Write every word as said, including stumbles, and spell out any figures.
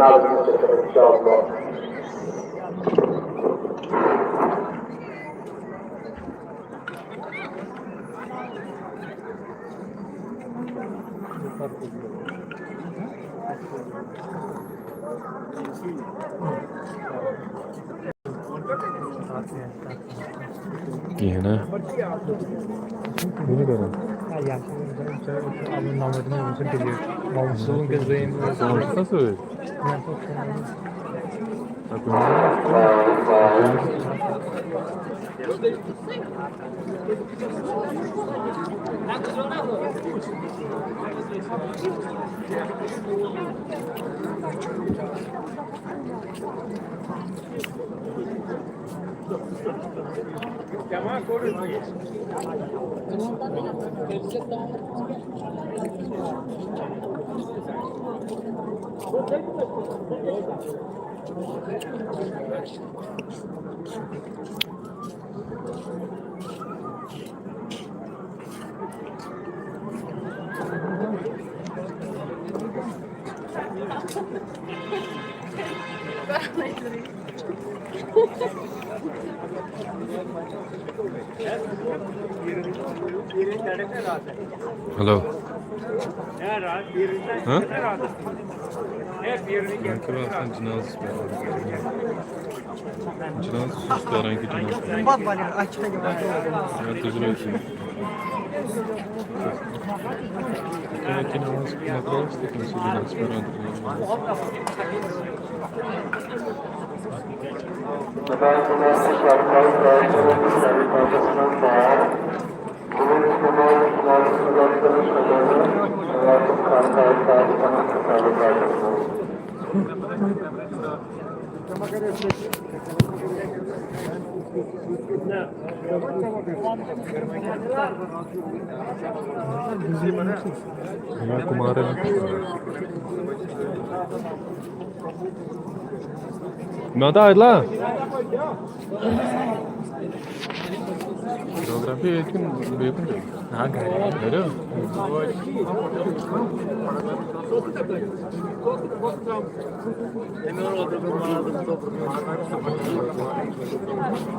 انشاءاللہ۔ کِہیٖنۍ نا؟ یہِ کیٛاہ کران؟ آ، یہِ ہسا اوس دَپان، ژےٚ اوس آمُت نمبر دِنہٕ، وۄنۍ چھُ ڈِلیٖٹ۔ وۄنۍ وٕچھو وٕنکیٚس دوٚیِم۔ فون چھُکھا سۭتۍ؟ مےٚ ہسا اوس فون۔ تۄہہِ کُنہِ ہیلو۔ ہاں؟ مےٚ کوٚر آسان جنازس پٮ۪ٹھ۔ جنازس چھُس کران کہِ جنازس پٮ۪ٹھ۔ مےٚ تُج روزِ۔ کیٛاہ کہِ نماز مۄکلاوُس تہٕ تٔمِس چھُ جنازس پٮ۪ٹھ۔ کمار۔ مےٚ وَن تہٕ عادلہ۔ جیوگرافی ییٚتہِ کِنہٕ بیٚیہِ کُنہِ جایہِ؟ نہ، گرِ۔ گرِ؟